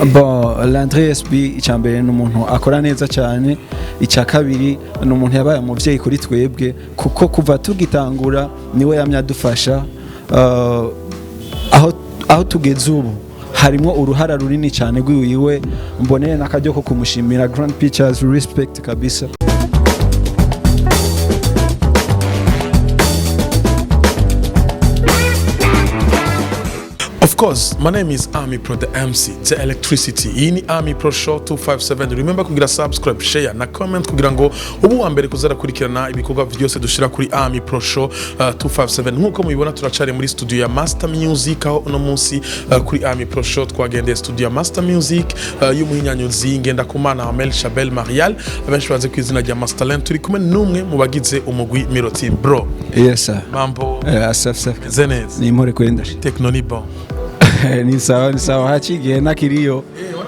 Bon, Landry SB, icya mbere ni umuntu akora neza cyane. Icya kabiri ni umuntu yabaye umubyeyi kuri twebwe, kuko kuva tugitangura niwe yamye adufasha. Aho tugeze ubu harimo uruhara runini cyane rw'iwiwe. Mboneye n'akaryo ko kumushimira. Grand Pictures, respect kabisa. Of course, my name is Army Pro, the MC, the electricity. Iyi ni Army Pro Show 257. Remember kugira subscribe, share na comment kugira ngo ubu wa mbere kuzarakurikirana ibikorwa byose dushira kuri Army Pro Show 257. Nkuko mubibona, turacari muri studio ya Master Music, aho uno munsi kuri Army Pro Show twagendeye studio ya Master Music y'umuhinyanyuzi Ngendakumana Amel Chabel Marial, abenshi bazi ku izina rya Masterland. Turi kumwe n'umwe mu bagize umugwi Miro Team. Bro, Yes sir. mambo? Safi safi. Meze neza? Ni impore kwenda. Techno ni bon? Ni sawa, ni sawa, hacigihe nakiriyo,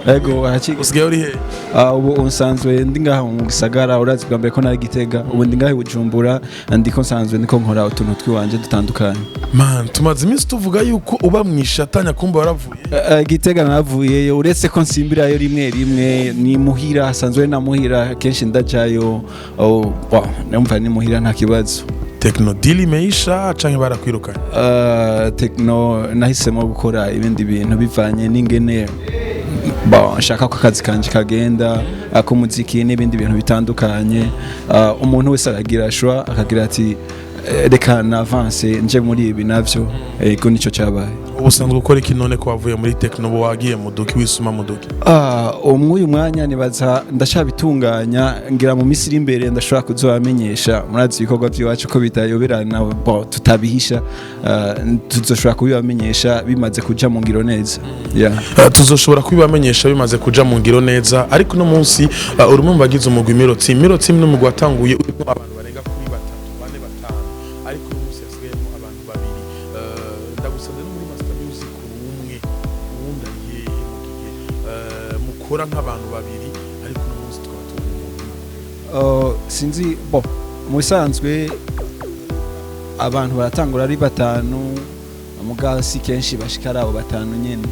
ego hacigihe. Usigaye uri he? Ah, ubu nsanzwe ndi ngaha mu gisagara. Urazi bwa mbere ko nari Gitega, ubu ndi ngaha i Bujumbura, ndiko nsanzwe ndiko nkora utuntu twiwanje dutandukanye. Man, tumaze iminsi tuvuga yuko uba mwishatanya, kumba waravuye. Gitega naravuyeyo, uretse ko nsimbirayo rimwe rimwe. Ni muhira, hasanzwe na muhira, kenshi ndajayo. Oh, bon, numva ni muhira, nta kibazo. Techno deal imeisha canke barakwirukanye? Techno nahisemo gukora ibindi bintu bivanye n'ingene, bon, nshaka ko akazi kanje kagenda, ak'umuziki n'ibindi bintu bitandukanye. Umuntu wese aragira choix, akagira ati: "Reka n'avance nje muri ibi navyo." Ego, nico cyabaye. Ubu usanzwe ukora iki none ko wavuye muri techno? Ubu wagiye muduki, wisuma muduki? Ah, umwuyu mwanya nibaza ndacabitunganya, ngira mu minsi iri imbere ndashobora kuzobamenyesha. Murazi ibikorwa by'iwacu ko bitayoberana, bon, tutabihisha. Tuzoshobora kubibamenyesha bimaze kuja mu ngiro neza, yeah. Tuzoshobora kubibamenyesha bimaze kuja mu ngiro neza, ariko uno munsi uri umwe mu bagize umugwi Miro Team. Miro Team ni umugwi watanguye urimo abantu barenga kuri batatu, bane, batanu, ariko uno munsi hasigayemo abantu babiri. Ndagusanze no muri Master Music uri umwe, uwundi ari hehe mu gihe mukora nk'abantu babiri, ariko uno munsi tukaba tubona umuntu umwe? Sinzi, bo mu bisanzwe abantu baratangura ari batanu, mugabo si kenshi bashika ari abo batanu nyene.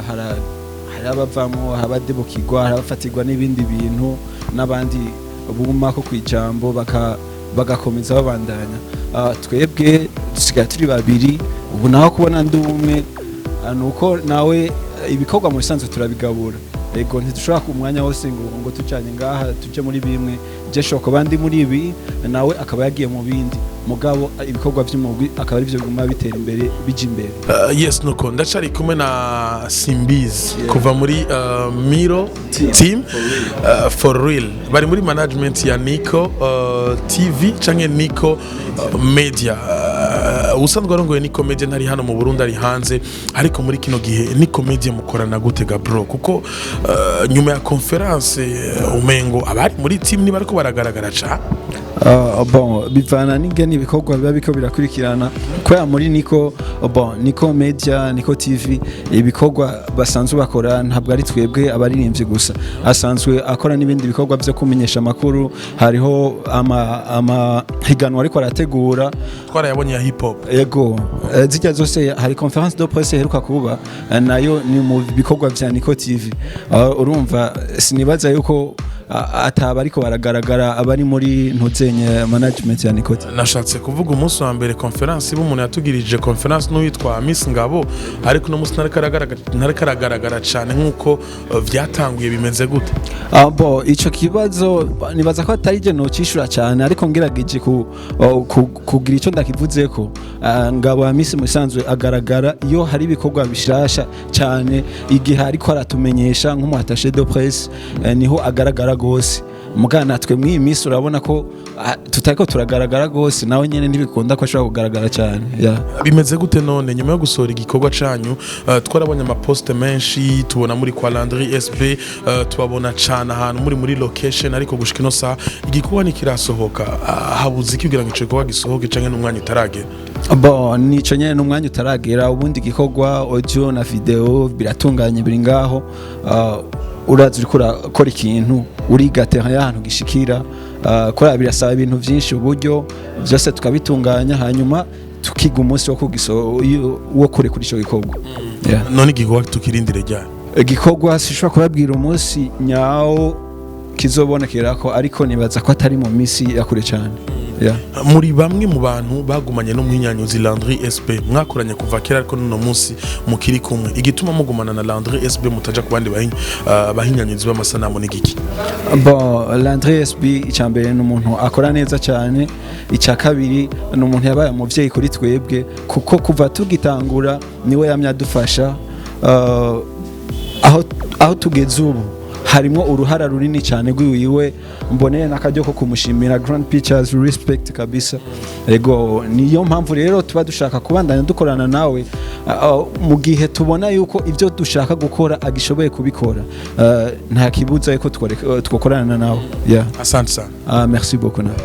Hari abavamwo, hari abadebukirwa, hari abafatirwa n'ibindi bintu, n'abandi buma ko kwijambo bagakomeza babandanya. Twebwe dusigaye turi babiri ubu. Naho kubona ndi umwe, nuko nawe ibikorwa mu bisanzwe turabigabura. Ego, ntidushobora ku mwanya wose ngo tujanye ngaha tuje muri bimwe. Je shobora kuba ndi muri ibi, nawe akaba yagiye mu bindi, mugabo ibikorwa by'umugwi akaba arivyo biguma bitera imbere, bija imbere. Yes, nuko ndacari kumwe na Simbizi kuva muri Miro Team. Team for real. Bari muri management ya Nico TV canke Nico Media. Usanzwe arongoye Nico Media ntari hano mu Burundi, ari hanze, ariko muri kino gihe Nico Media mukorana gute ga bro? Kuko nyuma ya conference umengo abari muri team niba ariko baragaragara ca. Bon, bivana n'ingene ibikorwa biba biko birakurikirana, kubera muri Nico, bon, Nico Media, Nico TV, ibikorwa basanzwe bakora ntabwo ari twebwe abaririmbyi gusa. Asanzwe akora n'ibindi bikorwa byo kumenyesha amakuru. Hariho amahiganwa ariko arategura. Twarayabonye ya hip hop. Ego, zijya zose, hari conférence de presse iheruka kuba, nayo ni mu bikorwa vya Nico TV. Urumva sinibaza yuko ataba ariko baragaragara abari muri ntuzenye management ya Nico TV. Nashatse kuvuga umunsi wa mbere conference iba, umuntu yatugirije conference n'uwitwa Miss Ngabo, ariko uno munsi ntariko aragaragara cyane nk'uko vyatanguye. Bimeze gute? Ah, bo ico kibazo nibaza ko atari je nocishura cyane, ariko ngerageje kugira ico ndakivuzeko, Ngabo ya Miss musanzwe agaragara iyo hari ibikorwa bishasha cyane, igihe ariko aratumenyesha nk'umu attaché de presse, niho agaragara gose. Mugana natwe mw'iyi minsi urabona ko tutariko turagaragara gose, nawe nyene ntibikunda ko ashobora kugaragara cyane, yeah. Bimeze gute none nyuma yo gusohora igikorwa canyu? Twarabonye amaposte menshi, tubona muri kwa Landry SB, tubabona cane ahantu muri location, ariko gushika ino saha igikorwa ntikirasohoka. Habuze iki kugira ngo ico gikorwa gisohoke, canke n'umwanya utaragera? Bon, nico nyene, n'umwanya utaragera. Ubundi igikorwa audio na video biratunganye, biri ngaho. Urazi uriko urakora ikintu, uriga terrain y'ahantu gishikira, kubera birasaba ibintu byinshi, uburyo, byose tukabitunganya, hanyuma tukiga umunsi wo kugiso wo kurekura ico gikorwa, yeah. None igikorwa tukirindire ryari? Igikorwa sishobora kubabwira umunsi nyawo kizobonekerako, ariko nibaza ko atari mu minsi ya kure cyane, yeah. Muri bamwe mu bantu bagumanye n'umuhinyanyuzi Landry SB, mwakoranye kuva kera, ariko n'uno munsi mukiri kumwe. Igituma mugumana na Landry SB, mutaja ku bandi bahinyanyuzi b'amasanamu ni giki? Bon, Landry SB, icya mbere ni umuntu akora neza cyane. Icya kabiri ni umuntu yabaye umubyeyi kuri twebwe, kuko kuva tugitangura niwe yamye adufasha. Aho tugeze ubu harimo uruhara runini cyane rw'iwiwe. Mboneye n'akaryo ko kumushimira. Grand Pictures, respect kabisa. Ego, niyo mpamvu rero tuba dushaka kubandanya dukorana nawe mu gihe tubona yuko ibyo dushaka gukora agishoboye kubikora. Nta kibuza yuko twokorana nawe, yeah. Asante sana. Merci beaucoup nawe.